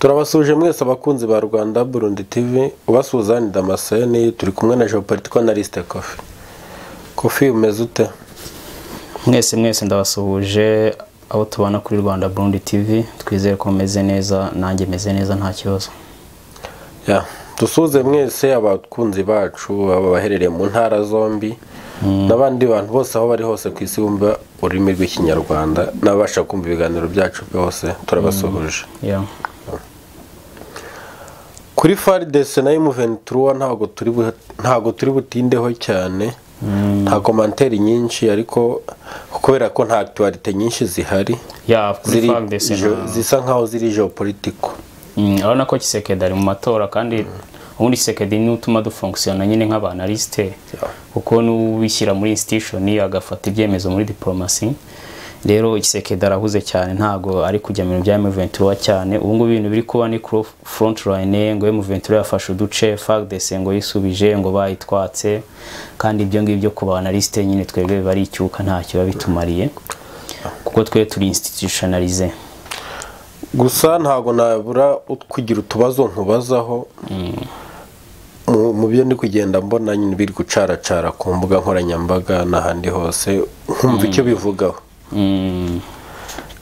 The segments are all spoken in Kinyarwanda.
Turabasuje mwese abakunzi ba Rwanda Burundi TV, ubasuhuza ni Damascene, turi kumwe na Geopolitical Analyst Kofi. Kofi, umeze ute? Mwese mwese ndabasuhuje abo tubana kuri Rwanda Burundi TV, twizere ko meze neza, nanjye meze neza nta kibazo. Ya, dusuze mwese abakunzi bacu aba baherereye mu ntara zombi n'abandi bantu bose aho bari hose ku isi bumva ururimi rw'Ikinyarwanda n'abasha kumva ibiganiro byacu byose, turabasuhuje. Yeah. Kuri FARDC na M23 ntago turi butindeho cyane, nta commentaire nyinshi, ariko kubera ko nta actualité nyinshi zihari. Ya, kuri FARDC zisa nkaho ziri geopolitical. Urabona ko Tshisekedi ari mu matora, kandi ubundi Tshisekedi ni utuma dufonctionna nyine nk'abanaliste, kuko n'ubishyira muri institution agafata ibyemezo muri diplomasi. Rero Tshisekedi arahuze cyane, ntago ari kujya mu bya M23 cyane. Ubu ngubu ibintu biri kuba ni front line, ngo M23 yafashe uduce, FARDC ngo yisubije, ngo bayitwatse, kandi ibyo ngibyo ku banaliste nyine twebwe bari icyuka ntacyo bitumariye, kuko twe turi institutionalize. Gusa ntago nabura kugira utubazo nkubazaho mu byo ndi kugenda mbona nyine biri gucaracara ku mbuga nkoranyambaga n'ahandi hose, nkumva icyo bivugaho.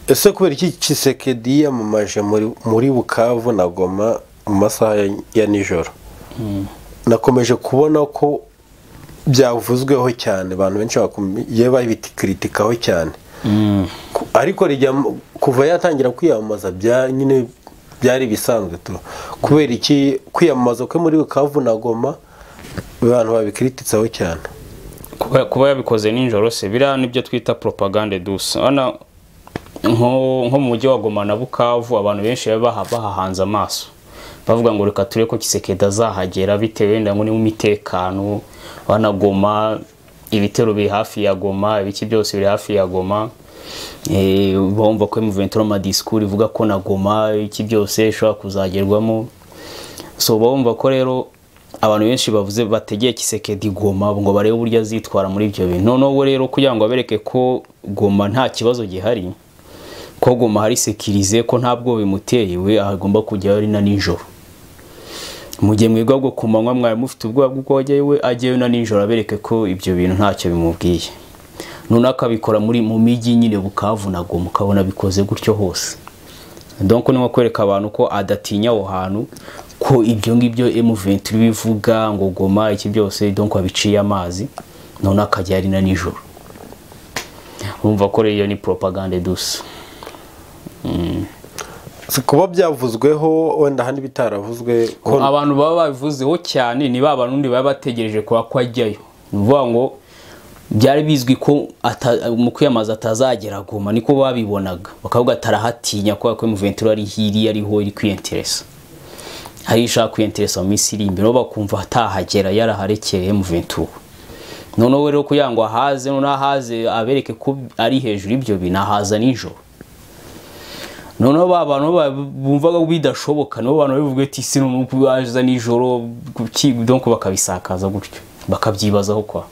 Ese kubera iki Tshisekedi yamamaje muri Bukavu na Goma mu masaha ya nijoro? Nakomeje kubona ko byavuzweho cyane, abantu benshi bakomeye babikritikaho cyane. Ariko kuva yatangira kwiyamamaza bya nyine byari bisanzwe tu. Kubera iki kwiyamamaza kwe muri Bukavu na Goma abantu babikrititsaho cyane? Kuba yabikoze nijoro se biriya nibyo twita propagande douce. Ana nko mu mujyi wa Goma na Bukavu abantu benshi bahahanze amaso, bavuga ngo reka ture ko Tshisekedi azahagera bitewe wenda ngo ni mu mitekano. Wana Goma ibitero biri hafi ya Goma, ibiki byose biri hafi ya Goma. Bumva ko M23 ma discours ivuga ko na Goma iki byose ishobora kuzagerwamo. So bumva ko rero abantu benshi bavuze bategeye Tshisekedi Goma ngo barebe uburyo azitwara muri ibyo bintu. Noneho we rero kugira ngo abereke ko Goma nta kibazo gihari, ko Goma hari sécurisé, ko ntabwo bimuteye, we agomba kujya ari na nijoro. Mu gihe mwebwe bwo kumanywa mwari mufite ubwoba bw'uko ajyayo, we ajyayo na nijoro abereke ko ibyo bintu ntacyo bimubwiye. None akabikora muri mu mijyi nyine Bukavu na Goma, ukabona bikoze gutyo hose. Donc ni nko kwereka abantu ko adatinya aho hantu, ko ibyo ngibyo M23 bivuga ngo Goma iki byose donc abiciye amazi, none akajya ari na nijoro. Urumva ko rero ni propagande douce. Kuba byavuzweho wenda handi bitaravuzwe, ko abantu baba babivuzeho cyane ni ba barundi baba bategereje kwa ko ajyayo. Nuvuga ngo byari bizwi ko mu kwiyamaza atazagera Goma, niko babibonaga, bakavuga atarahatinya ko M23 ari hiri ariho iri kwiyenteresa, hari ishaka kwiyenteresa mu minsi iri imbere, bakumva atahagera yaraharekeye M23. Noneho rero kugira ngo ahaze, noneho ahaze abereke ko ari hejuru ibyo binahaza nijoro. Noneho ba bantu bumvaga bidashoboka, nabo bantu bivuga ati si nuko aza nijoro, donc bakabisakaza gutyo, bakabyibazaho kwa.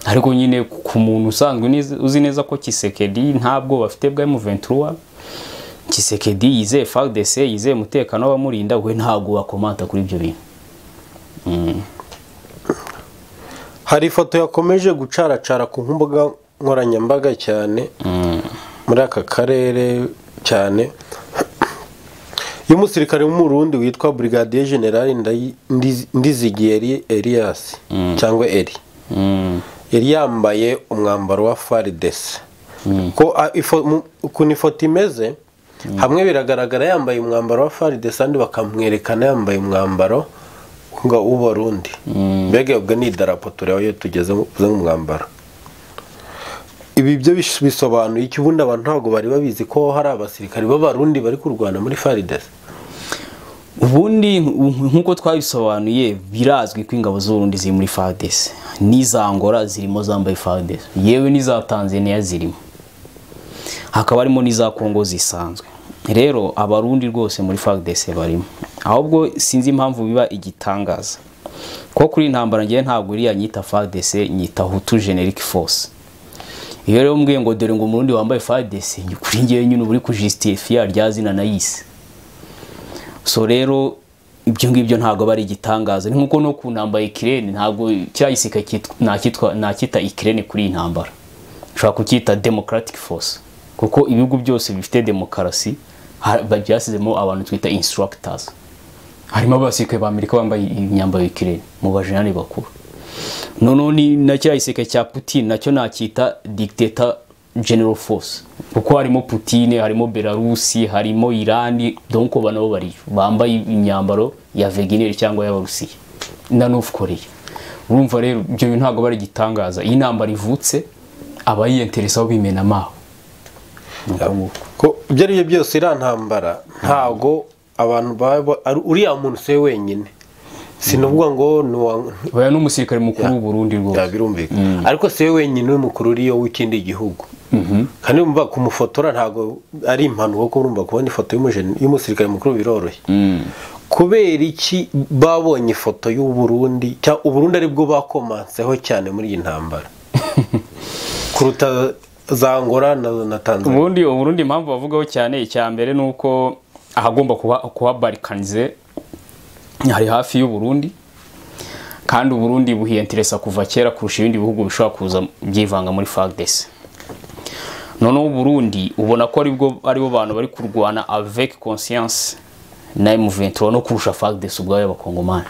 Ariko nyine ku muntu usanzwe uzi neza ko Tshisekedi ntabwo bafite bwa M23, Tshisekedi yizeye FARDC, yizeye umutekano w'abamurinda, we ntabwo bakomanta kuri ibyo bintu. Hari ifoto yakomeje gucaracara ku mbuga nkoranyambaga cyane muri aka karere cyane, y'umusirikare w'Umurundi witwa Brigadier General Ndizigiye Elias cyangwa Eli. Yari yambaye umwambaro wa FARDC. Ko ukuntu ifoto imeze, hamwe biragaragara yambaye umwambaro wa FARDC, andi bakamwerekana yambaye umwambaro w'Uburundi. Mbega ubwo ni idarapo tureba iyo tugeze mu mwambaro. Ibi byo bisobanuye iki? Ubundi abantu ntabwo bari babizi ko hari abasirikare b'Abarundi bari kurwana muri FARDC. Ubundi nkuko twabisobanuye birazwi ko ingabo z'Uburundi ziri muri FARDC, n'iza Angola zirimo zambaye FARDC, yewe n'iza Tanzania zirimo, hakaba harimo n'iza Kongo zisanzwe. Rero Abarundi rwose muri FARDC barimo, ahubwo sinzi impamvu biba igitangaza ko kuri intambara ngiye ntabwo iriya nyita FARDC, nyita Hutu Generic Force. Iyo rero mbwiye ngo dore ngo Umurundi wambaye FARDC, kuri ngiye nyine uri kujustifia rya zina nayise. So rero ibyo ngibyo ntabwo bari igitangaza, ni nkuko no ku ntambara Ukraine ntabwo kiriya gisirikare nakita Ukraine kuri iyi ntambara, ushobora kucyita democratic force, kuko ibihugu byose bifite demokarasi byasizemo abantu twita instructors. Harimo abasirikare ba Amerika bambaye imyambaro ya Ukraine mu bajenerali bakuru. Noneho ni na kiriya gisirikare cya Putin nacyo nacyita dictator general force, kuko harimo Putin, harimo Belarusi, harimo Iran, donc bano bariyo bambaye imyambaro ya Wagner cyangwa y'Abarusiya na North Korea. Urumva rero ibyo bintu ntabwo bari igitangaza. Iyi ntambara ivutse abayiyenteresa bo bimena amaho. Ko ibyo ari byo byose iriya ntambara ntago abantu baba uriya muntu se wenyine, sinavuga ngo oya n'umusirikare mukuru w'u Burundi rwose birumvikana, ariko se wenyine umukuru uriyo w'ikindi gihugu. Kandi urumva kumufotora ntago ari impanuka, kuko urumva kubona ifoto y'umusirikare mukuru biroroshye. Kubera iki babonye ifoto y'u Burundi, cyangwa u Burundi aribwo bakomanseho cyane muri iyi ntambara kuruta za Angola na Tanzania? Ubundi u Burundi impamvu bavugaho cyane, icya mbere nuko ahagomba kuba balkanize hari hafi y'u Burundi, kandi u Burundi buhiyenteresa kuva kera kurusha ibindi bihugu bishobora kuza byivanga muri FARDC. Noneho u Burundi ubona ko aribo bantu bari kurwana avec conscience na M23 no kurusha FARDC ubwayo abakongomani.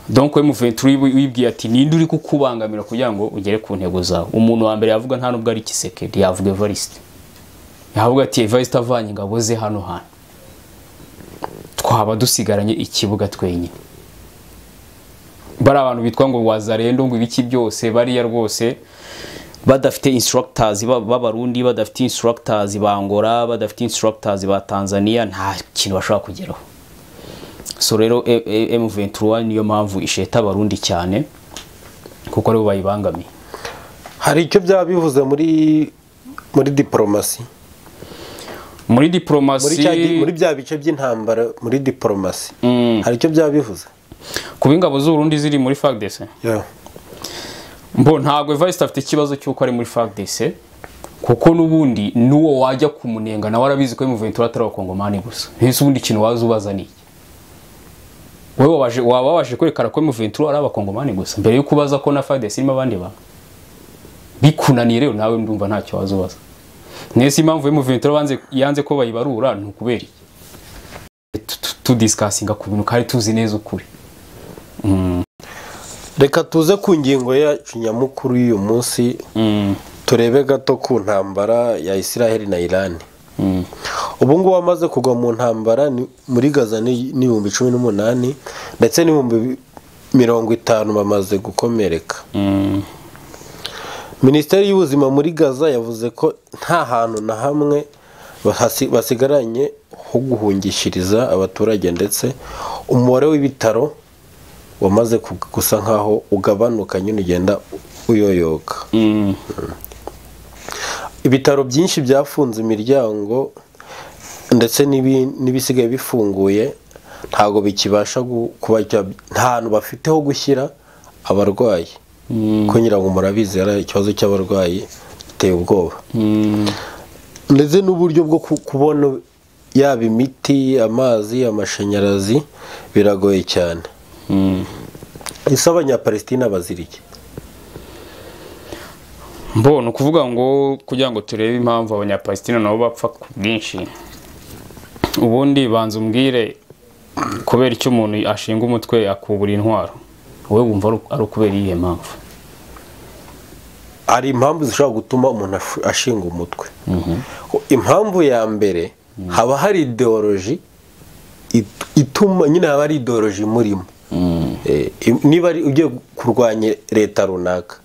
Donc M23 wibwiye ati ninde uri kukubangamira kugira ngo ugere ku ntego zawe. Umuntu wa mbere yavuga nta nubwo ari Tshisekedi, yavuga Evariste. Yavuga ati Evariste avanye ingabo ze hano hantu, twaba dusigaranye ikibuga twenyine. Bari abantu bitwa ngo wazarendo ngo ibiki byose bariya rwose badafite instructors b'Abarundi, badafite instructors ba Angola, badafite instructors ba Tanzania, nta kintu bashobora kugeraho. So rero M23 niyo mpamvu isheta Abarundi cyane, kuko aribo bayibangamiye. Hari icyo byaba bivuze muri diplomasi, muri diplomasi, muri bya bice by'intambara, muri diplomasi hari icyo byaba bivuze kuba ingabo z'u Burundi ziri muri FARDC? Mbo ntabwo Evariste afite ikibazo cy'uko ari muri FARDC, kuko n'ubundi n'uwo wajya kumunenga nawe arabizi ko M23 atari abakongomani gusa. Ese ubundi ikintu waza ubaza ni iki? Wowe waba wabashe kwerekana ko M23 ari abakongomani gusa mbere yo kubaza ko na FARDC irimo abandi bantu? Bikunaniye rero nawe ndumva ntacyo waza ubaza. Nese impamvu M23 yanze ko bayibarura ni ukubera iki? Tudiscussinga ku bintu kandi tuzi neza ukuri. Reka tuze ku ngingo yacu nyamukuru y'uyu munsi, turebe gato ku ntambara ya Israel na Iran. Ubu ngubu amaze kugwa mu ntambara muri Gaza ni 18,000 ndetse n'50,000 bamaze gukomereka. Minisiteri y'ubuzima muri Gaza yavuze ko nta hantu na hamwe basigaranye ho guhungishiriza abaturage, ndetse umubare w'ibitaro wamaze gusa nkaho ugabanuka nyine ugenda uyoyoka. Ibitaro byinshi byafunze imiryango ndetse n'ibisigaye bifunguye ntago bikibasha kuba nta hantu bafite ho gushyira abarwayi. Kugira ngo murabizi yari ikibazo cy'abarwayi giteye ubwoba. Ndetse n'uburyo bwo kubona yaba imiti, amazi, amashanyarazi biragoye cyane. Ese abanyapalestina bazirike? Mbona ukuvuga ngo kugira ngo turebe impamvu abanyapalestina nabo bapfa ku bwinshi, ubundi banza umbwire kubera icyo umuntu ashinga umutwe akubura intwaro, wowe wumva ari ukubera iyihe mpamvu? Hari impamvu zishobora gutuma umuntu ashinga umutwe. Impamvu ya mbere, haba hari ideology ituma nyine haba hari ideology murimo. Niba ugiye kurwanya leta runaka,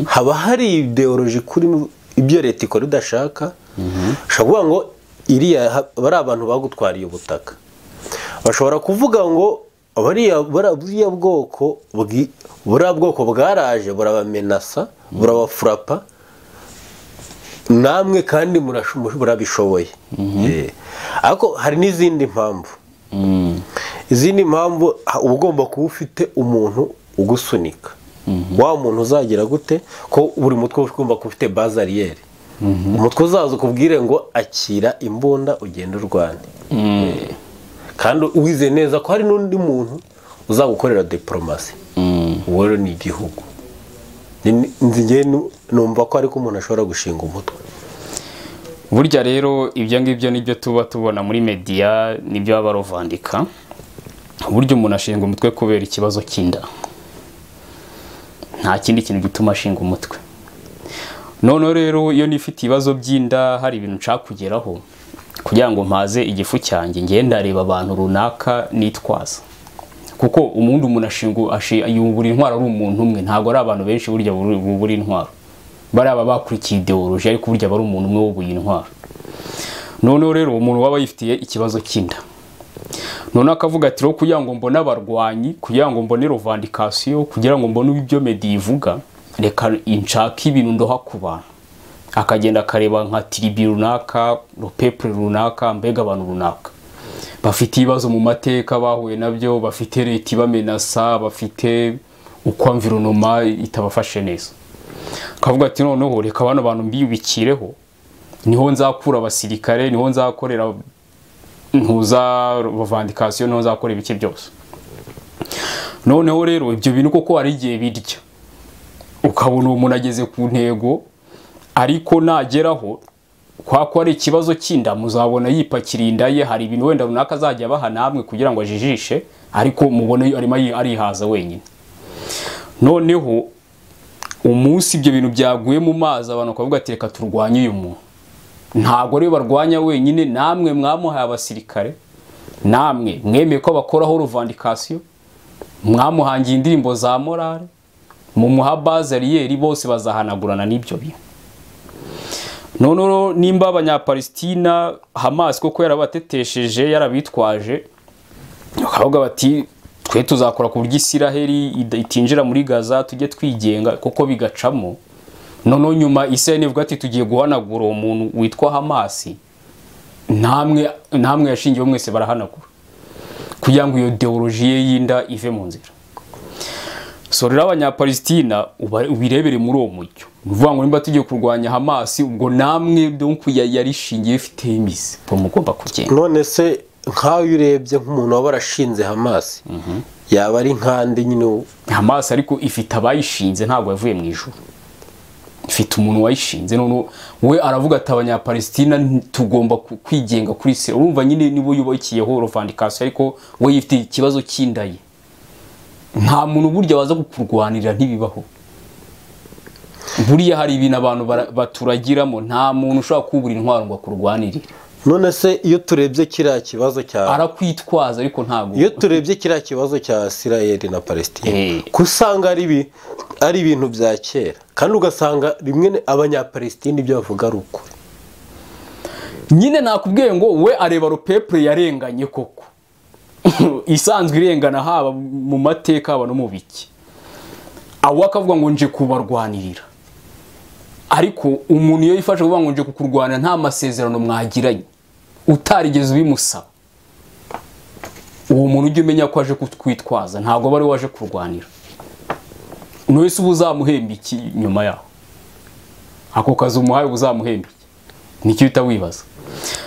haba hari ideology kuri ibyo leta ikora idashaka. Ushobora kuvuga ngo iriya bari abantu bagutwariye ubutaka, bashobora kuvuga ngo buriya bwoko bwaraje burabamenasa, burabafurapa, namwe kandi murabishoboye. Ariko hari n'izindi mpamvu. Izindi mpamvu uba ugomba kuba ufite umuntu ugusunika. Wa muntu uzagira gute ko buri mutwe ugomba kuba ufite base arrière. Umutwe uzaza ukubwire ngo akira imbunda ugende urwane. Kandi uwize neza ko hari n'undi muntu uzagukorera diplomasi. Uwo ni igihugu. Nzi numva ko ariko umuntu ashobora gushinga umutwe. Burya rero ibyo ngibyo nibyo tuba tubona muri media, nibyo baba barovandika. Burya umuntu ashinga umutwe kubera ikibazo cy'inda. Nta kindi kintu gituma ashinga umutwe. None rero iyo nifite ibibazo by'inda hari ibintu nshaka kugeraho kugira ngo mpaze igifu cyanjye, ngenda ndareba abantu runaka nitwaza. Kuko umuntu umuntu yubura intwaro ari umuntu umwe, ntago ari abantu benshi burya bubura intwaro. Bari aba bakurikiye ideology ariko burya bari umuntu umwe wubuye intwaro. None rero umuntu waba yifitiye ikibazo cy'inda, none akavuga ati kugira ngo mbone abarwanyi, kugira ngo mbone revendication, kugira ngo mbone ibyo media ivuga, reka inshaka ibintu ndoha ku bantu. Akagenda akareba nka tribu runaka, peuple runaka, mbega abantu runaka bafite ibibazo mu mateka bahuye nabyo, bafite leta ibamenasa, bafite uko environnement itabafashe neza. Kavuga ati noneho reka bano bantu mbiyubikireho, niho nzakura abasirikare, niho nzakorera ntuza revendication, niho nzakora ibiki byose. Noneho rero ibyo bintu koko ari igihe birya, ukabona umuntu ageze ku ntego, ariko nageraho kwa ko ari ikibazo cy'inda, muzabona yipakira inda ye, hari ibintu wenda runaka azajya baha namwe kugira ngo ajijishe, ariko mubone arimo arihaza wenyine. Noneho umunsi ibyo bintu byaguye mu mazi, abantu bakavuga ati reka turwanye uyu muntu. Ntago rero barwanya wenyine, namwe mwamuhaye abasirikare, namwe mwemeye ko bakoraho revendication, mwamuhangiye indirimbo za morale, mumuha base arrière, bose bazahanagurana n'ibyo bintu. None nimba abanyapalestina Hamas koko yarabatetesheje, yarabitwaje, bakavuga bati twe tuzakora ku buryo Isiraheli itinjira muri Gaza, tujye twigenga, koko bigacamo. None nyuma Isiraheli ivuga ati tugiye guhanagura uwo muntu witwa Hamas, namwe yashingiye mwese barahanagura, kugira ngo iyo ideologie y'inda ive mu nzira. So rero abanyapalestina ubirebere muri uwo mucyo. Uvuga ngo nimba tugiye kurwanya Hamas, ubwo namwe donc yarishingiye ifite imizi, ubwo mugomba kugenda. None se nkaho urebye nk'umuntu waba arashinze Hamas, yaba ari nkande nyine? Hamas ariko ifite abayishinze, ntabwo yavuye mu ijuru. Ifite umuntu wayishinze. None we aravuga ati abanyapalestina tugomba kwigenga kuri Israel. Urumva nyine nibo yubakiyeho revendication, ariko we yifite ikibazo cy'inda ye. Nta muntu burya waza kukurwanira, ntibibaho. Buriya hari ibintu abantu baturagiramo, nta muntu ushobora kubura intwaro ngo akurwanirire. None se iyo turebye kiriya kibazo cya arakwitwaza, ariko ntago. Iyo turebye kiriya kibazo cya Israel na Palestine, kusanga ari ibintu bya kera, kandi ugasanga rimwe abanyapalestine ibyo bavuga ari ukuri. Nyine nakubwiye ngo we areba peuple yarenganye koko, isanzwe irengana haba mu mateka haba no mu biki, aho akavuga ngo nje kubarwanirira. Ariko umuntu iyo yifashe kuvuga ngo nje kukurwana nta masezerano mwagiranye, utarigeze ubimusaba, uwo muntu ujye umenya ko aje kutwitwaza, ntago bari waje kurwanira. None se uzamuhemba iki nyuma yaho? Ako kazi umuhaye uzamuhemba iki? Nicyo uhita wibaza.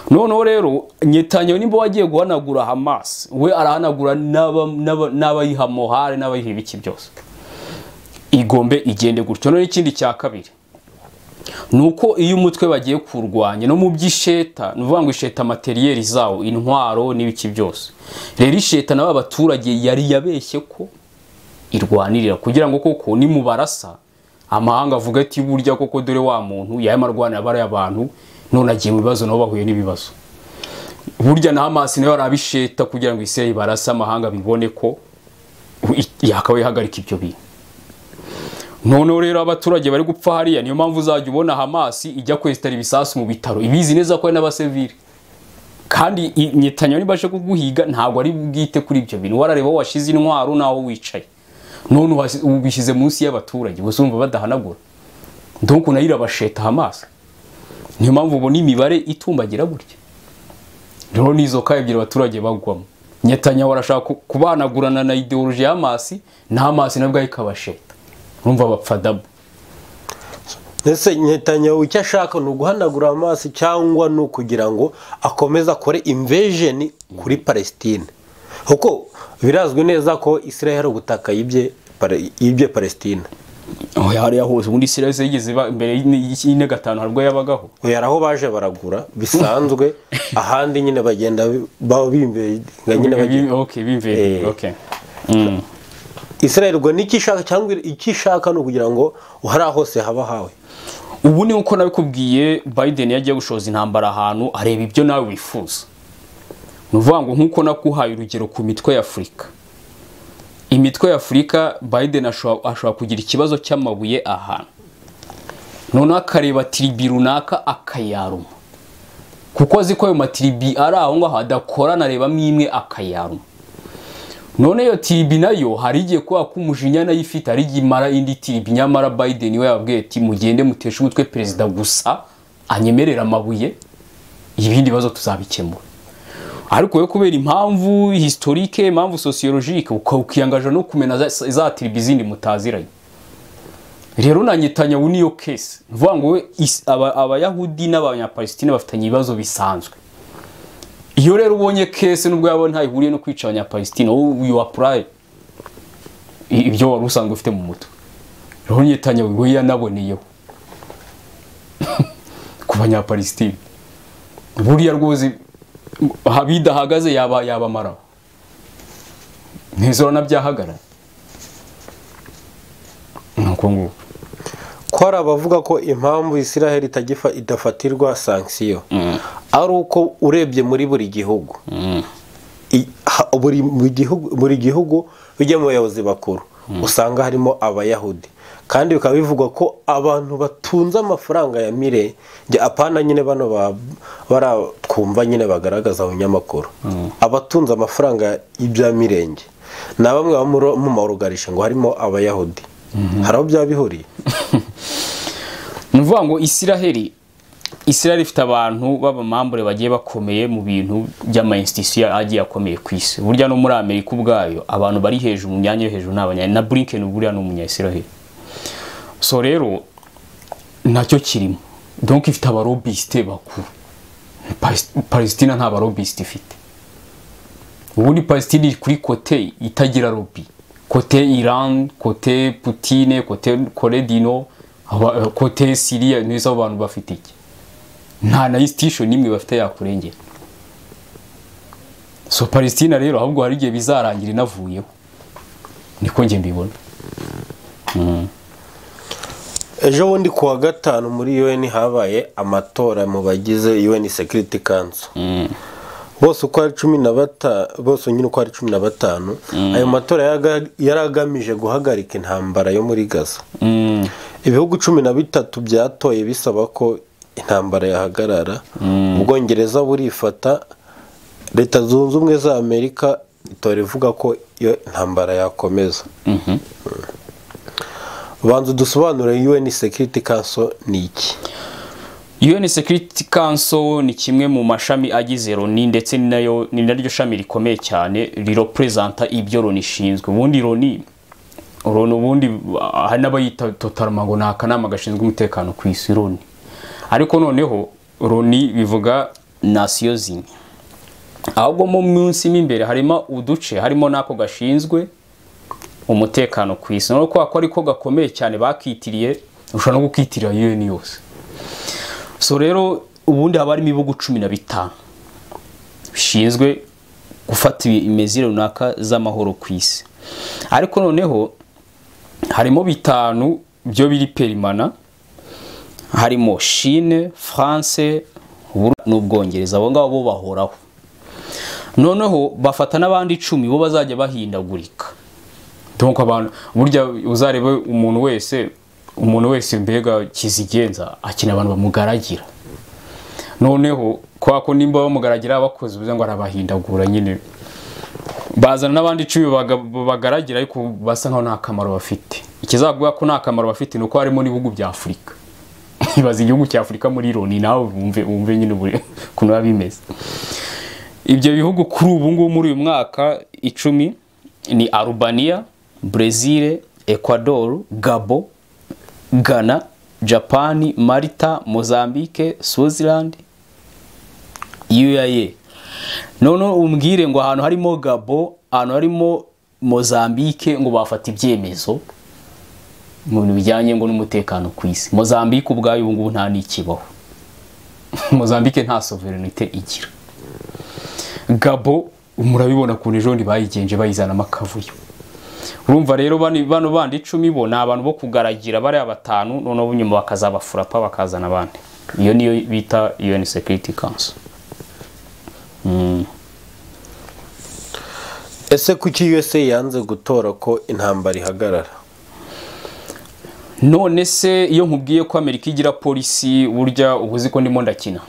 Noneho rero Netanyahu nimba wagiye guhanagura Hamas, we arahanagura n'abayiha mohare n'abayiha ibiki byose, igombe igende gutyo. None ikindi cya kabiri nuko iyo umutwe bagiye kurwanya no mu by'isheta, nuvuga ngo isheta materiel zawo, intwaro n'ibiki byose, rero isheta nabo abaturage yari yabeshye ko irwanirira, kugira ngo koko ni mubarasa amahanga avuga ati burya koko dore wa muntu yamarwanira bara y'abantu, none agiye mu bibazo nabo bahuye n'ibibazo. Burya na Hamas nayo arabisheta kugira ngo Israel barasa amahanga bibone ko yakabaye ihagarika ibyo bintu. None rero abaturage bari gupfa hariya, niyo mpamvu uzajya ubona Hamas ijya kwestara ibisasu mu bitaro, ibizi neza ko ari n'abasivili. Kandi Netanyahu nibashe kuguhiga ntabwo ari bwite kuri ibyo bintu, warareba washize intwaro naho wicaye, none ubishyize munsi y'abaturage bose umva badahanagura. Donc nayo irabasheta Hamas. Niyo mpamvu ubona imibare itumbagira gutya. Rero nizo ka ebyiri abaturage bagwamo. Netanyahu arashaka kubanagurana na ideology ya Hamas, na Hamas nabwo ikabasheta. Urumva bapfa dabo. Ndetse Netanyahu icyo ashaka ni uguhanagura amaso cyangwa ni ukugira ngo akomeze akore invasion kuri Palestine, kuko birazwi neza ko Israel hari ubutaka yibye Palestine. Oya, hariya hose ubundi Israel yigeze iba mbere y'ine gatanu hari ubwo yabagaho. Oya, aho baje baragura bisanzwe, ahandi nyine bagenda bimbenga nyine bagenda. Okay, bimve. Okay. Israel ubwo n'icyo ishaka cyangwa icyo ishaka ni ukugira ngo hariya hose haba hawe. Ubu ni uko nabikubwiye, Biden yagiye gushoza intambara ahantu areba ibyo nawe wifuza. Ni ukuvuga ngo nk'uko nakuhaye urugero ku mitwe ya Afurika, imitwe ya Afurika Biden ashobora kugira ikibazo cy'amabuye ahantu, noneho akareba tribu runaka akayaruma, kuko azi ko ayo matribu ari aho ngaho adakorana, arebamo imwe akayaruma. None iyo tribu nayo hari igiye kuba ko umujinya nayo ifite, hari igiye imara indi tribu, nyamara Biden we yababwiye ati mugende muteshe umutwe perezida gusa anyemerera amabuye, ibindi bibazo tuzabikemura. Ariko we kubera impamvu historique, impamvu sociologique, ukiyangaje no kumena za tribu zindi mutaziranye. Rero na Netanyahu niyo case, mvuga ngo we Abayahudi n'Abanyapalestine bafitanye ibibazo bisanzwe. Iyo rero ubonye case nubwo yabo nta ihuriye no kwica Abanyapalestine, wowe you apply ibyo wari usanzwe ufite mu mutwe. Rero Netanyahu we yanaboneyeho ku Banyapalestine, buriya rwose habidahagaze yabamaraho ntizorana byahagarara. Nuko nguko ko hari abavuga ko impamvu Israel idafatirwa sanction ari uko urebye muri buri gihugu, buri gihugu bijya mu bayobozi bakuru usanga harimo Abayahudi, kandi bikaba bivugwa ko abantu batunze amafaranga ya mire apana nyine bano baratwumva nyine bagaragaza mu nyamakuru, abatunze amafaranga y'ibya mirenge na bamwe mu marugarisha ngo harimo Abayahudi. Hari aho byaba bihuriye? Ni ukuvuga ngo Israel ifite abantu b'abamambure bagiye bakomeye mu bintu by'ama institution agiye akomeye ku isi. Burya no muri Amerika ubwayo abantu bari hejuru mu myanya yo hejuru n'abanya na Blinken buriya ni umunya-Israel. So rero nacyo kirimo. Donc ifite abarobiste bakuru. Palestina nta barobiste ifite. Ubundi Palestine iri kuri kote itagira lobby. Kote Iran, kote Putine, kote Corée du Nord, kote Syria, nizo abantu bafite iki? Nta na institution nimwe bafite yakurengera. So Palestina rero ahubwo hari igihe bizarangira inavuyeho. Niko nge mbibona. Ejo bundi kuwa gatanu muri UN habaye amatora mu bagize UN Security Council. Bose uko ari 15, bose nyine uko ari 15, ayo matora yaragamije guhagarika intambara yo muri Gaza. Ibihugu 13 byatoye bisaba ko intambara yahagarara. Ubwongereza burifata, Leta Zunze Ubumwe za Amerika itora ivuga ko iyo intambara yakomeza. Banza dusobanure UN Security Council ni iki? UN Security Council ni kimwe mu mashami agize Loni, ndetse nayo ni naryo shami rikomeye cyane rirepresenta ibyo Loni ishinzwe. Ubundi Loni ubundi hari n'abayita totalement ngo ni akanama gashinzwe umutekano ku isi Loni. Ariko noneho Loni bivuga Nations Unies. Ahubwo mu munsi imbere harimo uduce, harimo nako gashinzwe umutekano ku isi. No kwa ko ariko gakomeye cyane bakitiriye, ushobora no gukitirira UN yose. So rero ubundi haba harimo ibihugu 15 bishinzwe gufata imezire runaka z'amahoro ku isi. Ariko noneho harimo bitanu byo biri perimana, harimo Chine, France, n'Ubwongereza. Abo ngabo bo bahoraho. Noneho bafata n'abandi 10 bo bazajya bahindagurika. Donc abantu burya uzarebe umuntu wese mbega kizigenza akina abantu bamugaragira. Noneho kwa ko nimba bamugaragira abakozi bivuze ngo arabahindagura nyine, bazana n'abandi 10 bagaragira ariko basa nkaho nta kamaro bafite. Ikizaguha ko nta kamaro bafite nuko harimo n'ibihugu bya Afurika. Ibaza igihugu cya Afurika muri Loni nawe wumve nyine ukuntu biba bimeze. Ibyo bihugu kuri ubu ngubu muri uyu mwaka 10 ni Albania, Brazil, Ecuador, Gabon, Ghana, Japan, Malta, Mozambique, Swaziland, UAE. None umbwire ngo ahantu harimo Gabo, ahantu harimo Mozambique ngo bafata ibyemezo mu bintu bijyanye ngo n'umutekano ku isi. Mozambique ubwayo ubu ngubu nta n'ikibaho. Mozambique nta sovereignty igira. Gabo murabibona ku ejo bayigenje bayizanamo akavuyo. Urumva rero bano bandi 10 bo ni abantu bo kugaragira bari abatanu, noneho nyuma bakazabafurapa bakazana abandi. Iyo niyo bita UN Security Council. Ese kuki USA yanze gutora ko intambara ihagarara? None se iyo nkubwiye ko Amerika igira polisi burya ubuzi ko ndimo ndakina.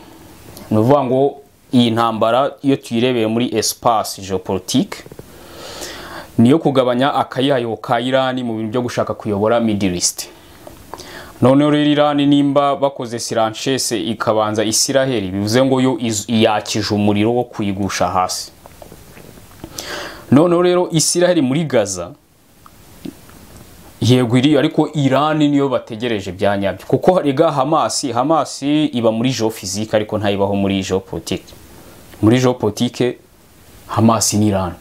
Ni ukuvuga ngo iyi ntambara iyo tuyirebeye muri espace géopolitique niyo kugabanya akayihayo ka Iran mu bintu byo gushaka kuyobora Middle East. None rero Iran nimba bakoze siranchese ikabanza Isiraheli, bivuze ngo yo yakije umuriro wo kuyigusha hasi. None rero Isiraheli muri Gaza yego iri, ariko Iran niyo bategereje byanyabyo, kuko rega Hamas iba muri géophysique ariko ntayibaho muri géopolitique. Muri géopolitique Hamas ni Iran.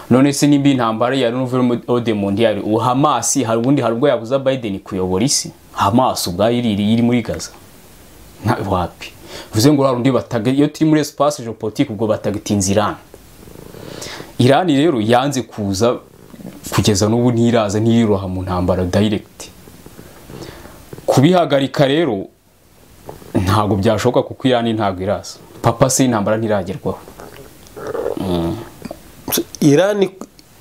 None se nimba intambara ya Nouvelle Ordre Mondiale, u Hamas hari ubundi hari ubwo yabuza Biden kuyobora isi? Hamas ubwayo iri muri Gaza nta wapi. Bivuze ngo rundi bataga iyo turi muri espace géopolitique ubwo batagitinza Iran. Iran rero yanze kuza kugeza n'ubu ntiraza, ntiriroha mu ntambara direct. Kubihagarika rero ntago byashoboka kuko Iran ntago iraza. Papa se intambara ntiragerwaho.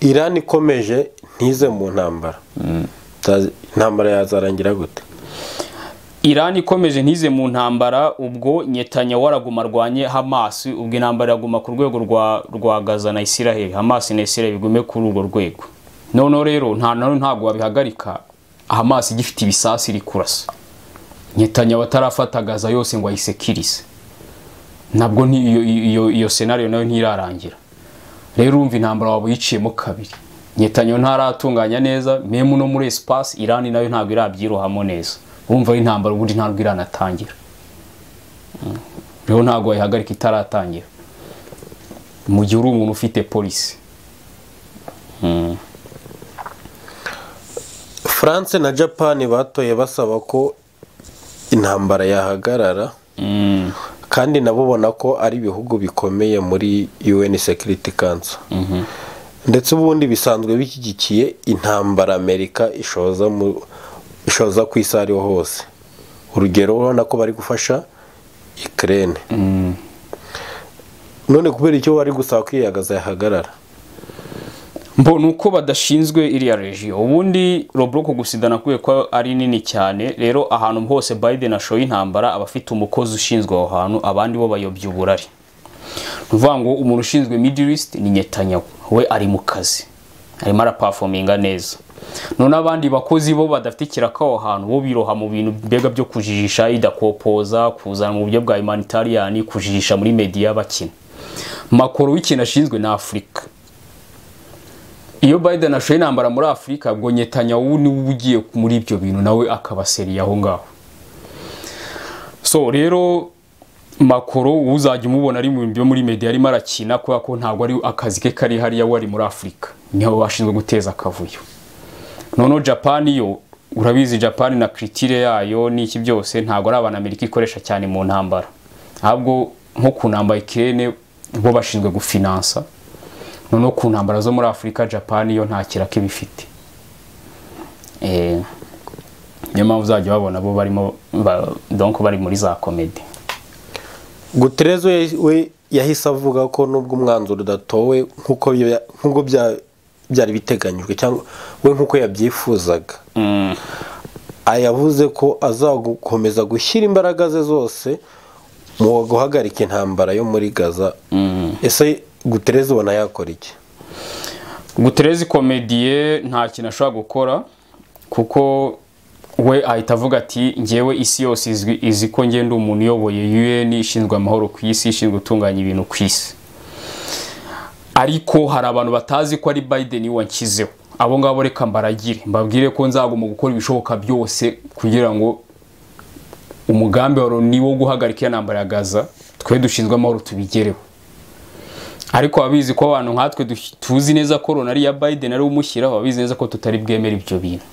Iran ikomeje ntize mu ntambara. Intambara yazarangira gute? Iran ikomeje ntize mu ntambara, ubwo Netanyahu araguma arwanye Hamas, ubwo intambara iraguma ku rwego rwa Gaza na Isiraheli. Hamas na Isiraheli bigume kuri urwo rwego. None rero ntago wabihagarika Hamas igifite ibisasi iri kurasa. Netanyahu atarafata Gaza yose ngo ayisekirize. Nabwo iyo scenario nayo ntirarangira. Rero urumva intambara wabo yiciyemo kabiri. Netanyahu ntaratunganya neza, memu no muri espace Iran nayo ntago irabyirohamo neza. Urumva intambara ubundi ntabwo iranatangira. Rero ntago wayihagarika itaratangira. Mu gihe uri umuntu ufite policy. France na Japan batoye basaba ko intambara yahagarara. Kandi nabo bona ko ari ibihugu bikomeye muri UN Security Council. Ndetse ubundi bisanzwe bishyigikiye intambara Amerika ishoza ku isi ariho hose. Urugero urabona ko bari gufasha Ukraine. None kubera icyo bari gusaba kwiyagaza yahagarara? Mbona uko badashinzwe iriya region. Ubundi Roblox gusidana kuye ko ari nini cyane, rero ahantu hose Biden ashoye intambara abafite umukozi ushinzwe aho hantu, abandi bo bayobye uburari. Nuvuga ngo umuntu ushinzwe Middle East ni Netanyahu, we ari mu kazi, arimo araperforminga neza. None abandi bakozi bo badafite kiraka aho hantu bo biroha mu bintu mbega byo kujijisha, idakopoza, kuzana mu buryo bwa humanitarian, kujijisha muri media bakina. Makoro w'ikintu ashinzwe na Afrika. Iyo Biden ashoye intambara muri Afrika, ubwo Netanyahu ni ugiye muri ibyo bintu nawe akabaseriye aho ngaho. So rero Makoro uzajya umubona ari mu byo muri media arimo arakina, kubera ko ntago ari akazi ke kari hariya, wari muri Afrika niho bashinzwe guteza akavuyo. Noneho Japan yo urabizi, Japan na critique yayo n'iki byose ntago ari abana Amerika ikoresha cyane mu ntambara, ahubwo nko ku ntambara Ukraine bo bashinzwe gufinansa. Noneho ku ntambara zo muri Afrika Japan yo nta kiraka ibifite. Niyo mpamvu uzajya babona bo barimo donc bari muri za comedy. Guterres we yahise avuga ko nubwo umwanzuro udatowe nkuko byari biteganyijwe cyangwa we nkuko yabyifuzaga, ayavuze ko azagukomeza gushyira imbaraga ze zose mu guhagarika intambara yo muri Gaza. Ese Guterres ubona yakora iki? Guterres komediye nta kintu ashobora gukora, kuko we ahita avuga ati ngewe isi yose izi ko ngenda umuntu uyoboye UN ishinzwe amahoro ku isi, ishinzwe gutunganya ibintu ku isi. Ariko hari abantu batazi ko ari Biden wankizeho. Abo ngabo reka mbaragire mbabwire ko nzaguma gukora ibishoboka byose kugira ngo umugambi wa Loni wo guhagarika intambara ya Gaza twe dushinzwe amahoro tubigereho. Ariko abizi ko abantu nkatwe tuzi neza ko Loni ari ya Biden ari umushyiraho, abizi neza ko tutari bwemera ibyo bintu.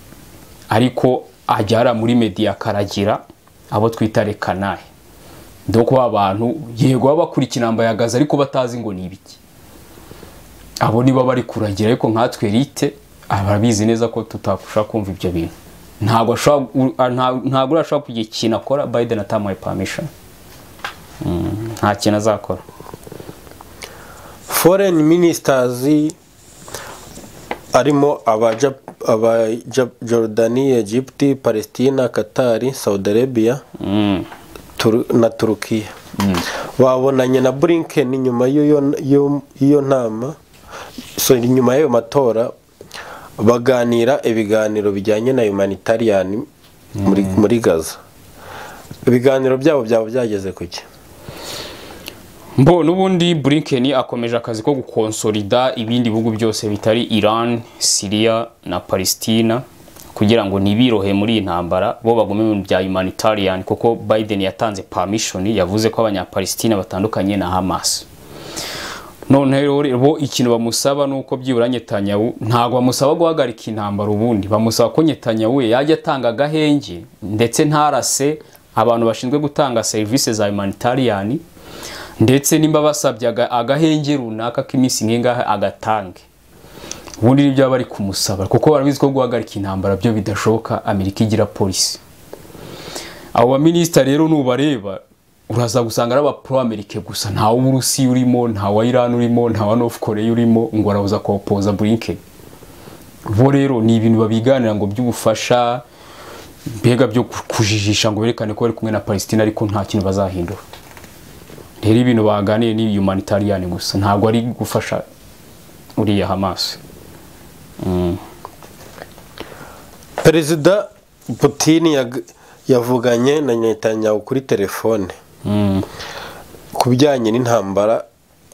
Ariko ajyara muri media karagira abo twita rekanaye. Ndoko abantu yego bakurikira intambara ya Gaza ariko batazi ngo ni ibiki. Abo niba bari kuragira, ariko nkatwe elite ababizi neza ko tutakusha kumva ibyo bintu. Ntabwo ntabwo urashobora kugira ikintu akora Biden atamuhaye permission. Nta kintu azakora. Foreign ministers arimo aba Jordania, Egypt, Palestina, Qatar, Saudi Arabia na Turukiya babonanye na Blinken nyuma y'iyo nama, so nyuma y'ayo matora baganira ibiganiro bijyanye na humanitarian muri Gaza. Ibiganiro byabo byaba byageze kuki? Mbo nubundi Blinken akomeje akazi ko gukonsolida ibindi bihugu byose bitari Iran, Syria na Palestina kugira ngo nibirohe muri iyi ntambara, bo bagume mu bya humanitarian, kuko Biden yatanze permission, yavuze ko abanyapalestina batandukanye na Hamas. None rero bo ikintu bamusaba nuko byibura Netanyahu ntago bamusaba guhagarika intambara, ubundi bamusaba ko Netanyahu yajya atanga agahenge ndetse ntarase abantu bashinzwe gutanga services za humanitarian, ndetse nimba basabye agahenge runaka k'iminsi nk'ingahe agatange. Ubundi nibyo bari kumusaba, kuko barabizi ko guhagarika intambara byo bidashoboka, Amerika igira polisi. Abo ba minister rero nubareba uraza gusanga ari aba pro Amerika gusa, nta w'Uburusiya urimo, nta wa Iran urimo, nta wa North Korea urimo, ngo arabuza kopoza Blinken. Bo rero ni ibintu babiganira ngo by'ubufasha mbega byo kujijisha ngo berekane ko bari kumwe na Palestina, ariko nta kintu bazahindura. Rero ibintu baganiye ni humanitarian gusa, ntabwo ari gufasha uriya Hamas. Perezida Putin yavuganye na Netanyahu kuri telefone ku bijyanye n'intambara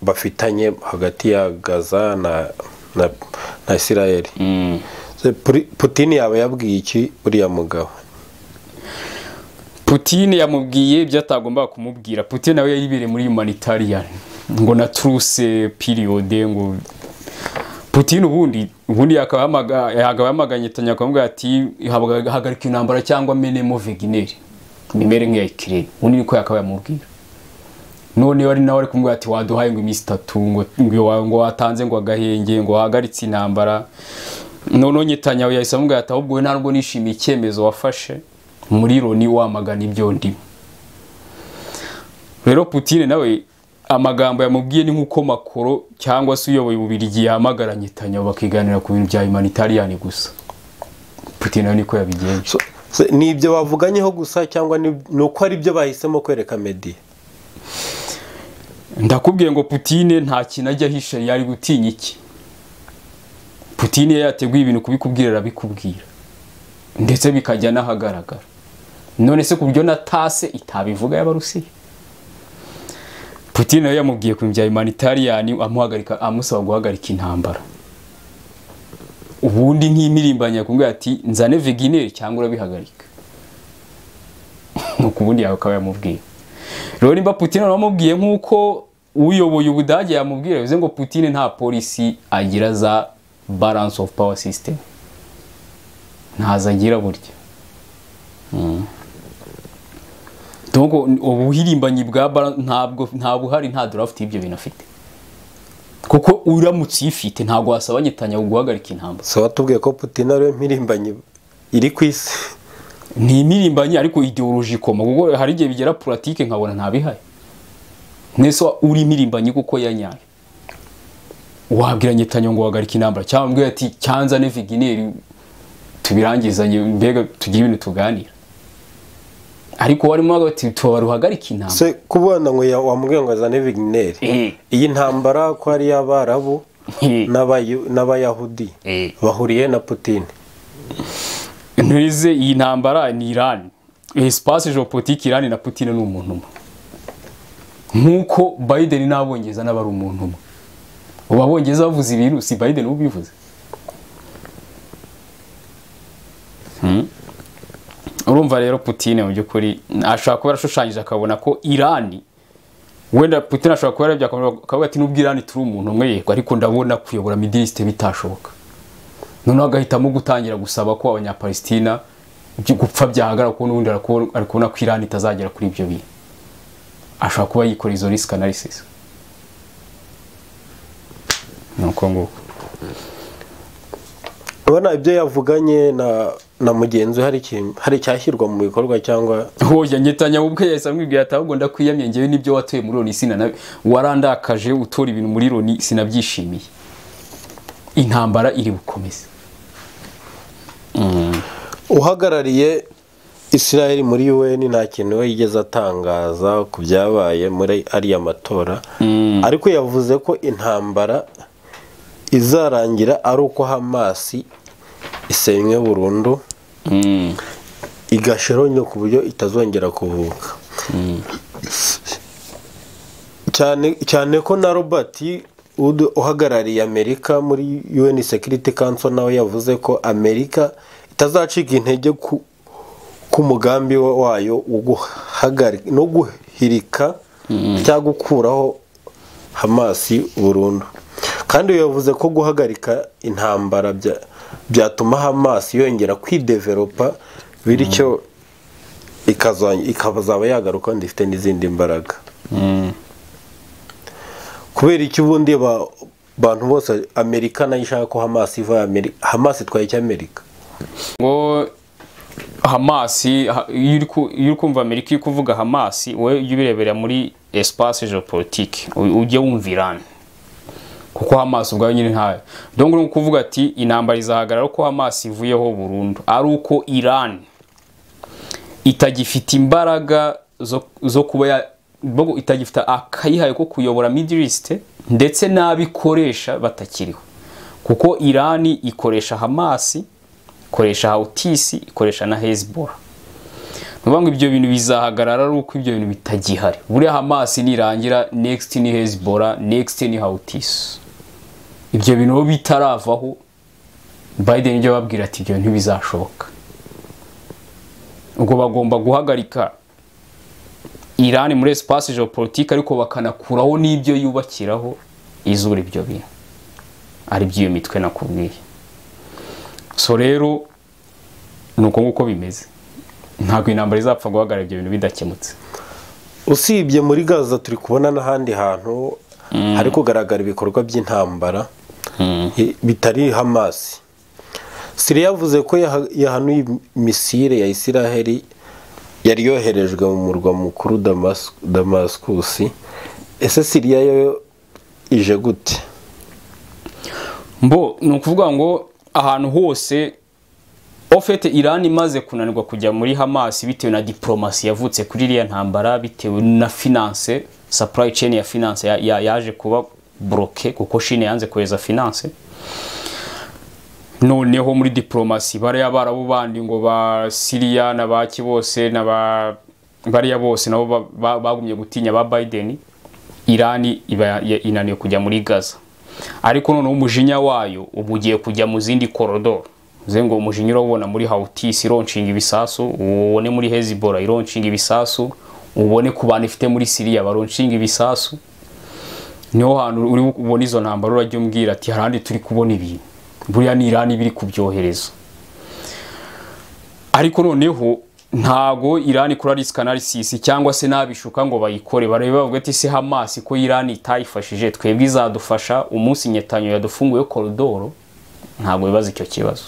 bafitanye hagati ya Gaza na Israel. Putin yaba yabwiye iki uriya mugabo? Putin yamubwiye ibyo atagomba kumubwira. Putin nawe yayibere muri humanitarian ngo na truce period, ngo Putin ubundi yakabahamaganye Netanyahu akamubwira ati hagarika intambara cyangwa menemo Wagner nimere nk'iya Ukraine. Ubundi niko yakaba yamubwira. None wari nawe ari kumubwira ati waduhaye ngo iminsi itatu ngo watanze ngo agahenge ngo wahagaritse intambara. None Netanyahu yahise amubwira ati ahubwo we ntabwo nishimiye icyemezo wafashe muri Loni wamagana ibyo ndimo. Rero Putin nawe amagambo yamubwiye ni nkuko Macron cyangwa se uyoboye Ububirigi yahamagaranye Netanyahu bakiganira ku bintu bya humanitarian gusa. Putin nawe niko yabigenje. So, ni ibyo bavuganyeho gusa cyangwa ni uko ari byo bahisemo kwereka media? Ndakubwiye ngo Putin nta kintu ajya ahisha, yari gutinya iki? Putin yateguye ibintu kubikubwira arabikubwira, ndetse bikajya n'ahagaragara. None se kubyo na tase itabivuga y'Abarusiya? Putin nawe yamubwiye ku bya humanitarian, amuhagarika, amusaba guhagarika intambara. Ubundi nk'imirimbanya kumubwira ati nzane Wagner cyangwa urabihagarika. Nuko ubundi yakaba yamubwiye. Rero nimba Putin aramubwiye nkuko uyoboye Ubudage yamubwira, bivuze ngo Putin nta policy agira za balance of power system. Ntazagira burya. Donc ubuhirimbanyi bwa ntabwo nta buhari, nta draft y'ibyo bintu afite. Kuko uramutse ifite ntabwo wasaba Netanyahu guhagarika intambara. So watubwiye ko Putin ari impirimbanyi iri ku isi. Ni impirimbanyi ariko ideologie koma, kuko hari igihe bigera pratique nkabona ntabihaye. Nese uri impirimbanyi kuko yanyaye. Wabwira Netanyahu ngo guhagarika intambara cyangwa mbwira ati cyanza ne Wagner tubirangizanye mbega tugire ibintu tuganira. Ariko warimo ati tubaruhagarika intambara. Se kubona ngo wamubwiye ngo azane Wagner. Iyi ntambara ko ari y'Abarabu n'Abayahudi bahuriye na Putin. Ntize iyi ntambara ni Iran. Espace géopolitique Iran na Putin ni umuntu umwe. Nkuko Biden n'Abongereza n'abari umuntu umwe. Ubu Abongereza bavuze ibintu si Biden ubivuze. Urumva rero Putin mu by'ukuri ashobora kuba yarashushanyije akabona ko Irani, wenda Putin ashobora kuba yarebye akavuga ati nubwo Irani turi umuntu umwe yego, ariko ndabona kuyobora Middle East bitashoboka. Noneho agahitamo gutangira gusaba ko Abanyapalestina gupfa byahagarara, kuko n'ubundi ari kubona ko Irani itazagera kuri ibyo bintu. Ashobora kuba yikora izo risk analysis. Nuko nguko. Ubona ibyo yavuganye na mugenzi we hari icyashyirwa mu bikorwa cyangwa? Hoya, Netanyahu ubwe yahise amwibwira ati ahubwo ndakwiyamye njyewe n'ibyo watuye muri Loni, sina warandakaje utora ibintu muri Loni, sinabyishimiye. Intambara iri bukomeze. Uhagarariye Israel muri UN nta kintu we yigeze atangaza ku byabaye muri ariya matora, ariko yavuze ko intambara izarangira ari uko Hamas isenywe burundu, igashira ku buryo itazongera kuvuka. Cyane cyane ko na Robert Wood uhagarariye Amerika muri UN Security Council nawe yavuze ko Amerika itazacika intege ku mugambi wayo wo guhagarika no guhirika cyangwa gukuraho Hamas burundu. Kandi yavuze ko guhagarika intambara byatuma Hamas yongera kwidevelopa, bityo ikazaba yagaruka ndifite n'izindi mbaraga. Kubera iki ubundi bantu bose Amerika nayo ishaka ko Hamas iva Amerika, Hamas itwaye iki Amerika? Ngo Hamas, iyo uri kumva Amerika iri kuvuga Hamas, wowe ujye ubirebera muri espace géopolitique, ujye wumva Iran. Kuko Hamas ubwayo nyine ntayo. Donc uri kuvuga ati intambara izahagarara ko Hamas ivuyeho burundu, ari uko Iran itagifite imbaraga zo kuba itagifite akayihaye ko kuyobora Middle East, ndetse n'abikoresha batakiriho. Kuko Iran ikoresha Hamas, ikoresha Houthis, ikoresha na Hezbollah. Nuvuga ngo ibyo bintu bizahagarara ari uko ibyo bintu bitagihari. Buriya Hamas nirangira, next ni Hezbollah, next ni Houthis. Ibyo bintu bitaravaho, Biden ibyo babwira ati ibyo ntibizashoboka. Ubwo bagomba guhagarika Iran muri espace géopolitique, ariko bakanakuraho n'ibyo yubakiraho izura ibyo bintu. Ari by'iyo mitwe nakubwiye. So rero nuko nguko bimeze. Ntabwo intambara izapfa guhagarara ibyo bintu bidakemutse. Usibye muri Gaza turi kubona n'ahandi hantu hari kugaragara ibikorwa by'intambara bitari Hamas. Syria yavuze ko yahanuye misile ya Israel yari yoherejwe mu murwa mukuru Damascus. Ese Syria yo ije gute? Mbo ni ukuvuga ngo ahantu hose ofete Iran imaze kunanirwa kujya muri Hamas bitewe na diplomasi yavutse kuri iriya ntambara, bitewe na finance, supply chain ya finance yaje kuba bloqué kuko Chine yanze kohereza finance. Noneho muri diplomasi bariya Barabu bandi ngo ba Syria na baki bose na ba bariya bose nabo bagumye gutinya ba Biden, Iran iba inaniye kujya muri Gaza. Ariko noneho umujinya wayo ubugiye kujya mu zindi corridor. Uze ngo umujinya urabona muri Houthis ironshinga ibisasu, ubone muri Hezbollah ironshinga ibisasu, ubone ku bantu ifite muri Syria baronshinga ibisasu. Niho hantu uri ubona izo ntambara urajya umbwira ati harandi turi kubona ibintu. Buriya ni Iran biri kubyohereza. Ariko noneho ntago Iran ikora risk analysis cyangwa se nabishuka ngo bayikore, barebe bavuga ati se Hamas ko Iran itayifashije twebwe izadufasha umunsi Netanyahu yadufunguye corridor. Ntago bibaza icyo kibazo.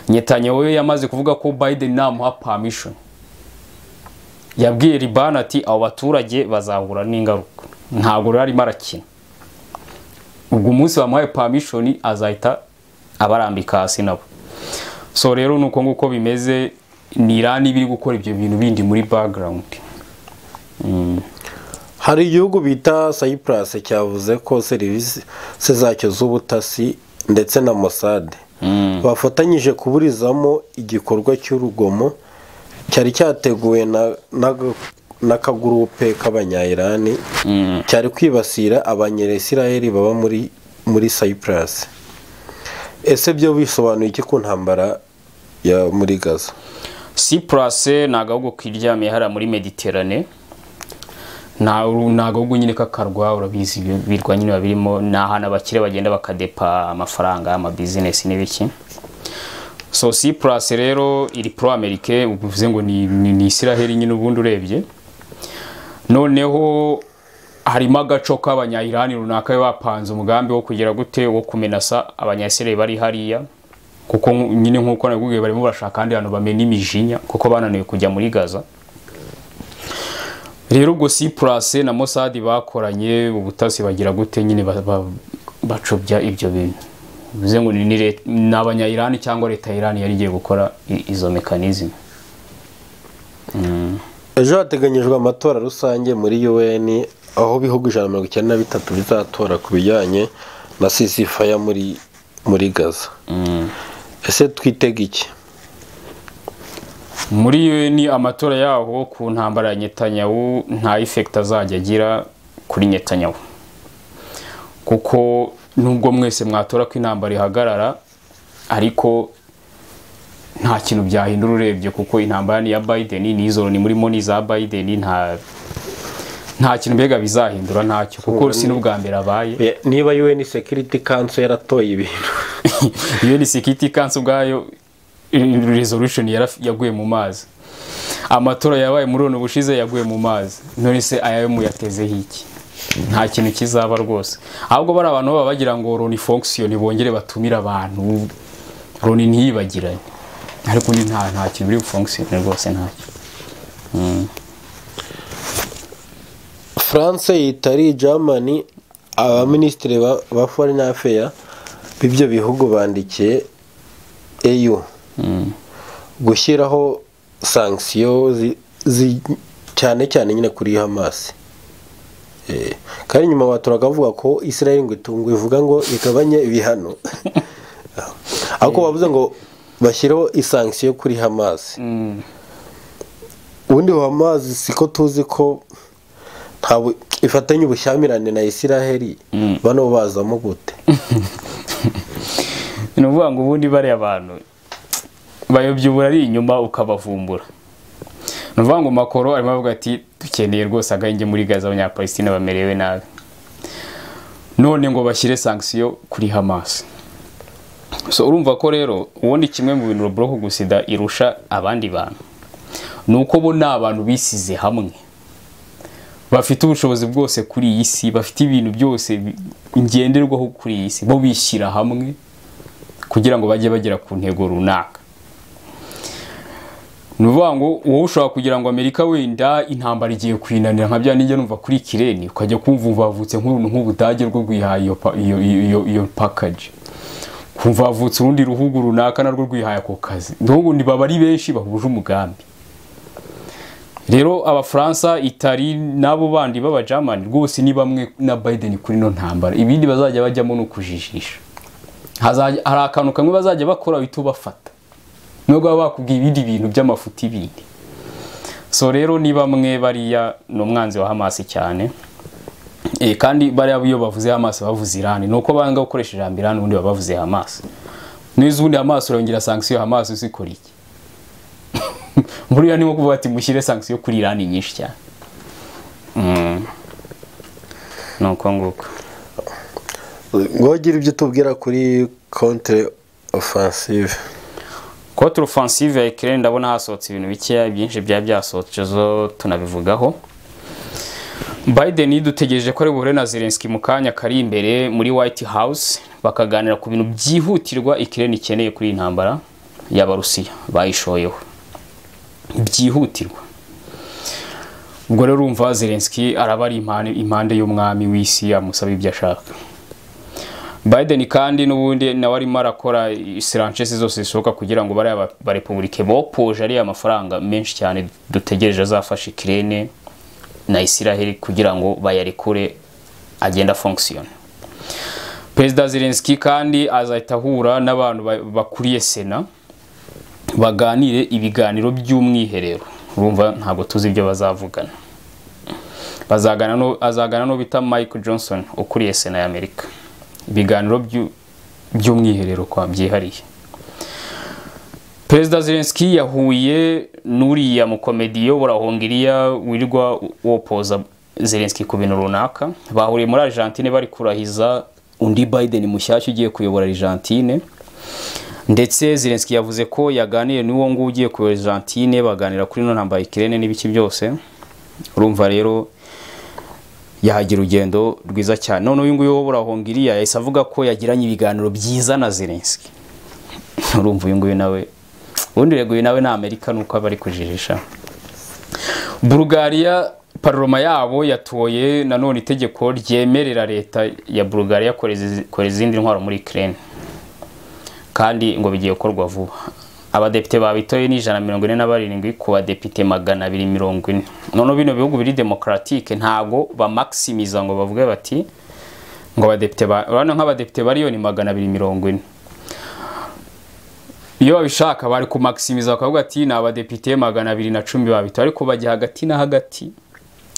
Netanyahu we yamaze kuvuga ko Biden namuha permission. Yabwiye Liban ati abo baturage bazahura n'ingaruka. Ntago rero arimo arakina. Ubwo umunsi bamuhaye permission azahita abarambika hasi nabo. So rero nuko nguko bimeze, ni Iran biri gukora ibyo bintu bindi muri background. Hari igihugu bita Cyprus cyavuze ko serivisi zacyo z'ubutasi ndetse na Mossad bafatanyije kuburizamo igikorwa cy'urugomo cyari cyateguwe n'akagurupe k'abanya-Iran cyari kwibasira abanya-Israel baba muri Cyprus. Ese byo bisobanuye iki ku ntambara ya muri Gaza? Cyprus ni agahugu kiryamiye hariya muri Mediterane, ni agahugu nyine k'akarwa, urabizi ibirwa nyine babirimo, ni ahantu abakire bagenda bakadepa amafaranga, amabizinesi n'ibiki. So Cyprus rero iri pro Amerike, bivuze ngo ni Israel nyine ubundi urebye. Noneho harimo agaco k'abanya-Iran runaka bapanze umugambi wo kugira gute, wo kumenasa abanya-Israel bari hariya, kuko nyine nkuko nabwiye barimo barashaka kandi hano bamena imijinya kuko bananiwe kujya muri Gaza. Rero ubwo Cyprus na Mossad bakoranye ubutasi bagira gute nyine bacobya ibyo bintu, bivuze ngo ni abanya-Iran cyangwa leta ya Iran yari igiye gukora izo mechanism. Ejo hateganyijwe amatora rusange muri UN, aho ibihugu 193 bizatora ku bijyanye na ceasefire muri Gaza. Ese twitega iki? Muri UN amatora yaho ku ntambara ya Netanyahu nta effect azajya agira kuri Netanyahu, kuko nubwo mwese mwatora ko intambara ihagarara, ariko nta kintu byahindura urebye, kuko intambara ni ya Biden, n'izo ni murimo ni za Biden, nta kintu mbega bizahindura ntacyo, kuko si n'ubwa mbere abaye. Niba UN Security Council yaratoye ibintu, UN Security Council ubwayo resolution yaguye mu mazi, amatora yabaye muri ono bushize yaguye mu mazi, none se ayayo muyatezeho iki? Nta kintu kizaba rwose. Ahubwo bari abantu baba bagira ngo Loni fonction bongere batumira abantu, Loni ntiyibagiranye, ariko ni nta kintu biri fonction rwose, ntacyo. France, Italy, Germany, abaministre ba Foreign Affairs b'ibyo bihugu bandikiye EU gushyiraho sanction cyane cyane nyine kuri Hamas. Kandi nyuma baturaga bavuga ko Israel ngo itungo ivuga ngo igabanye ibihano, ariko bavuze ngo bashyireho isanction kuri Hamas. Ubundi Hamas siko tuzi ko ntabwo ifatanye ubushyamirane na Israel, bano bazamo gute? Ni ukuvuga ngo ubundi bari abantu bayobya ari inyuma ukabavumbura. Ni ukuvuga ngo Macron arimo avuga ati dukeneye rwose agahenge muri Gaza, abanyapalestina bamerewe nabi, none ngo bashyire sanction kuri Hamas. So urumva ko rero ubundi kimwe mu bintu Bloc gusida irusha abandi bantu nuko bo n'abantu bisize hamwe, bafite ubushobozi bwose kuri iyi si, bafite ibintu byose ngenderwaho kuri iyi si, bo bishyira hamwe kugira ngo bajye bagera ku ntego runaka. Ni ukuvuga ngo wowe ushobora kugira ngo Amerika wenda intambara igiye kwinanira nka bya nijya numva kuri Kireni, ukajya kumva bavutse nk'uruntu nk'Ubudage rwo rwihaye iyo package, kumva bavutse urundi ruhugu runaka narwo rwihaye ako kazi, ndongo ni baba ari benshi bahuje umugambi. Rero Abafaransa, Itali nabo bandi b'Abajamani rwose ni bamwe na Biden kuri no ntambara, ibindi bazajya bajyamo no kujijisha. Hari akantu kamwe bazajya bakora bito bafata, nubwo baba bakubwiye ibindi bintu by'amafuti bindi. So rero ni bamwe bariya ni umwanzi wa Hamas cyane. Kandi bariya iyo bavuze Hamas bavuze Iran, nuko banga gukoresha ijambo Iran ubundi bavuze Hamas. N'izo ubundi Hamas urongera sanction Hamas usikora iki? Muri ni nko kuvuga ati mushyire sanction kuri Iran nyinshi cyane. Nuko nguko. Ngogira ibyo tubwira kuri contre offensive. Contre offensive ya Ukraine ndabona hasohotse ibintu bikeya, byinshi bya byasohotse zo tunabivugaho. Biden dutegereje ko ari buhure na Zelensky mu kanya kari imbere muri White House, bakaganira ku bintu byihutirwa Ukraine ikeneye kuri intambara y'Abarusiya bayishoyeho. Byihutirwa. Ubwo rero urumva Zelensky araba ari impande y'umwami w'isi, amusaba ibyo ashaka. Biden kandi n'ubundi nawe arimo arakora siranchesi zose zishoboka kugira ngo bariya ba republike bopoje ari amafaranga menshi cyane dutegereje azafasha Ukraine na Israel kugira ngo bayarekure agenda fonction. Perezida Zelensky kandi azahita ahura n'abantu bakuriye Sena baganire ibiganiro by'umwiherero. Urumva ntabwo tuzi ibyo bazavugana. Azagana no bita Mike Johnson ukuriye Sena ya Amerika. Ibiganiro by'umwiherero kwa byihariye. Perezida Zelensky yahuye n'uriya mukomedi uyobora Hongiriya wirirwa wopoza Zelensky ku bintu runaka. Bahuriye muri Argentine bari kurahiza undi Biden mushyashya ugiye kuyobora Argentine. Ndetse Zelensky yavuze ko yaganiye n'uwo nguwo ugiye kuyobora Argentine, baganira kuri ino ntambara ya Ukraine n'ibiki byose. Urumva rero yahagira urugendo rwiza cyane. None uyu nguyu uyobora Hongiriya yahise avuga ko yagiranye ibiganiro byiza na Zelensky. Urumva uyu nguyu nawe, ubundi rego uyu nawe ni Amerika nuko aba ari kujijisha. Bulgaria parloma yabo yatoye nanone itegeko ryemerera leta ya Bulgaria kohereza izindi ntwaro muri Ukraine, kandi ngo bigiye gukorwa vuba. Abadepite babitoye ni 147 ku badepite 240. None bino bihugu biri democratique ntago bamaximiza ngo bavuge bati ngo abadepite urabona nk'abadepite bariyo ni 240. Iyo babishaka bari kumaximiza bakavuga ati ni abadepite 210 babitoye, ariko bajya hagati na hagati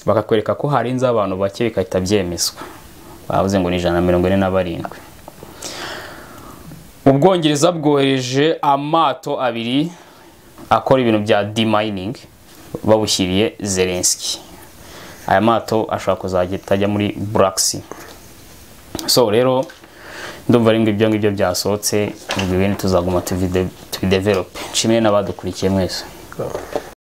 bakakwereka ko harenze abantu bake bikahita byemezwa. Bavuze ngo ni 147. Ubwongereza bwohereje amato abiri akora ibintu bya demining babushyiriye Zelensky. Aya mato ashobora kuzajya ajya muri Black Sea. So rero ndumva ari ibyo ngibyo byasohotse, ubwo ibindi tuzaguma tubidevelope. Nshimire n'abadukurikiye mwese.